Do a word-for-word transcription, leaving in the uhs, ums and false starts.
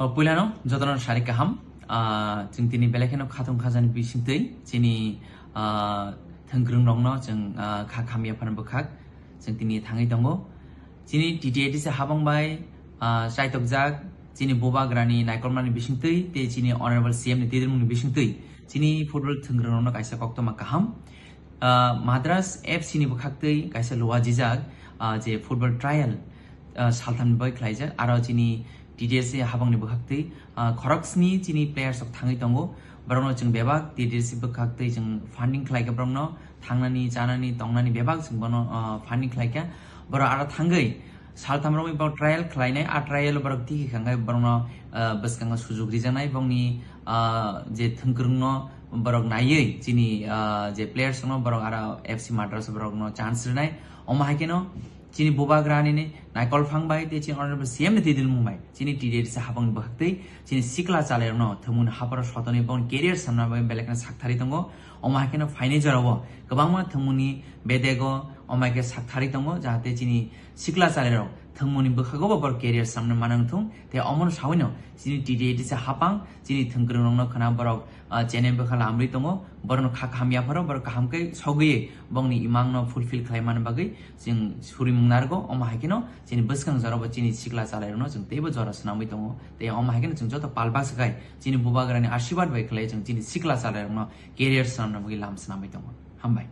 O puilano jotono sari kaham, ah, chwng tini belai kheno khatung khajani bisingtwi chini, ah, thwngkwrwngrokno chwng, ah, kha khamya phano bwkhak chwng tini thangwi tongo. Chini T T A D C habang bai, ah, chaitokjak chini bubagrani naikolmani bisingtwi tei chini Honorable C M ni twidirmungni bisingtwi chini football thwngkwrwngrokno kaisa koktwma kaham. Ah, Madras F C ni bwkhaktwi kaisa luajijak, ah, je football trial, ah, salthamni bai khlaijak, aro chini T T A D C habangni bwkhaktwi, ah, khoroksni chini players rok thangwi tongo. Borokno chwng bebak T T A D C bwkhaktwi chwng funding khlaikha borokno, thangnani, chanani, tongnani bebak chwng bono, ah, funding khlaikha. Borok aro thangwi saltham romwi borok trial khlainai, a trial borok tiki khangai borokno, ah, bwskango sujuk rijaknai, bongni, ah, je thwngkwrwngno borok naiwi chini, ah, je players rokno borok aro F C Madras borokno chance rwnai. Omo hai kheno chini bubagrani ni naikol phang bai tei chini Honorable C M ni twidirmung bai chini T T A D C habangni bwkhaktwi chini sikla chalairokno thwngmungni hapharo sotoni bongni career samna bai belai kheno sakthari tongo. Omo hai kheno phainai jorao kwbangma thwngmungni bedego omo hai khe sakthari tongo, jahate chini sikla chalairok thwngmungni bwkhago bo borok career samna manang thung. Tei omono sawino chini T T A D C hapang chini thwngkwrwngrokno khna borok, ah, channel bwkha lamri tongo, borokno kha kaham yapharo borok kaham khe sogwi bongni imangno fulfill khlai mani bagwi chwng surimung narwgo. Omo hai kheno chini bwskang jorabo chini sikla chalairokno chwng teibo jora swnamwi tongo, tei omo hai kheno chwng joto pal baksa khai chini bubagrani asirwad bai khlai chwng chini sikla chalairokno career swnamna bagwi lam swnamwi tongo. Hambai.